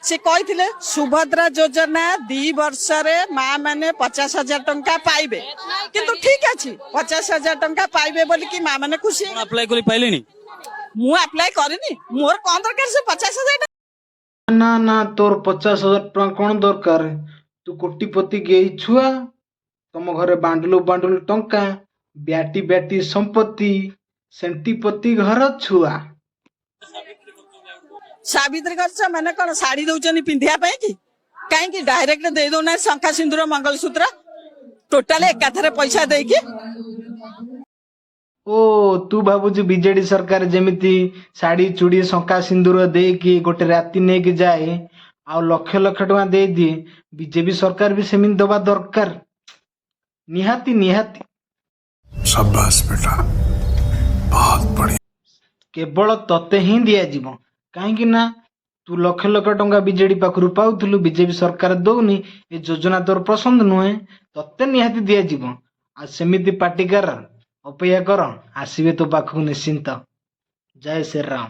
ସେ କହିଥିଲେ ସୁଭଦ୍ରା ଯୋଜନା 2 ବର୍ଷରେ ମା ମାନେ 50,000 ଟଙ୍କା ପାଇବେ। କିନ୍ତୁ ଠିକ ଅଛି, 50,000 ଟଙ୍କା ପାଇବେ ବୋଲିକି ମା ମାନେ ଖୁସି। ଆପଣ ଆପ୍ଲାଏ କରି ପାଇଲେଣି? ମୁଁ ଆପ୍ଲାଏ କରିନି। ମୋର କଣ ଦରକାର ସେ 50,000 ଟଙ୍କା? ନା ନା, ତୋର 50,000 ଟଙ୍କା କଣ ଦରକାର? ତୁ କୋଟିପତି ଗେଇ ଛୁଆ, ତମ ଘରେ ବାଣ୍ଡୁଲୁ ବାଣ୍ଡୁଲୁ ଟଙ୍କା, ବ୍ୟାଟି ବ୍ୟାଟି ସମ୍ପତ୍ତି, ସେଣ୍ଟିପତି ଘର ଛୁଆ। ସାବିତ୍ରୀ ଖର୍ଚ୍ଚ ମାନେ କଣ ଶାଢୀ ଦଉଛନ୍ତି ପିନ୍ଧିବା ପାଇଁ କି? କାହିଁକି ଡାଇରେକ୍ଟ ଦେଇ ଦଉନାହାନ୍ତି ଶଙ୍ଖା, ସିନ୍ଦୁର, ମଙ୍ଗଳସୂତ୍ର, ଟୋଟାଲ ଏକାଥରେ ପଇସା ଦେଇକି? ଓ, ତୁ ଭାବୁଛୁ ବିଜେଡି ସରକାର ଯେମିତି ଶାଢୀ, ଚୁଡ଼ି, ଶଙ୍ଖା, ସିନ୍ଦୁର ଦେଇକି ଗୋଟେ ରାତି ନେଇକି ଯାଏ ଆଉ ଲକ୍ଷ ଲକ୍ଷ ଟଙ୍କା ଦେଇଦିଏ, ବିଜେପି ସରକାର ବି ସେମିତି ଦବା ଦରକାର। ନିହାତି ନିହାତି। शाबाश बेटा, बहुत बढ़िया। କେବଳ ତତେ ହିଁ ଦିଆଯିବ, କାହିଁକି ନା ତୁ ଲକ୍ଷ ଲକ୍ଷ ଟଙ୍କା ବିଜେଡି ପାଖରୁ ପାଉଥିଲୁ। ବିଜେପି ସରକାର ଦଉନି, ଏ ଯୋଜନା ତୋର ପସନ୍ଦ ନୁହେଁ, ତତେ ନିହାତି ଦିଆଯିବ। ଆଉ ସେମିତି ପାଟିକାର, ଅପେକ୍ଷା କର, ଆସିବେ ତୋ ପାଖକୁ ନିଶ୍ଚିନ୍ତ। ଜୟ ଶ୍ରୀରାମ।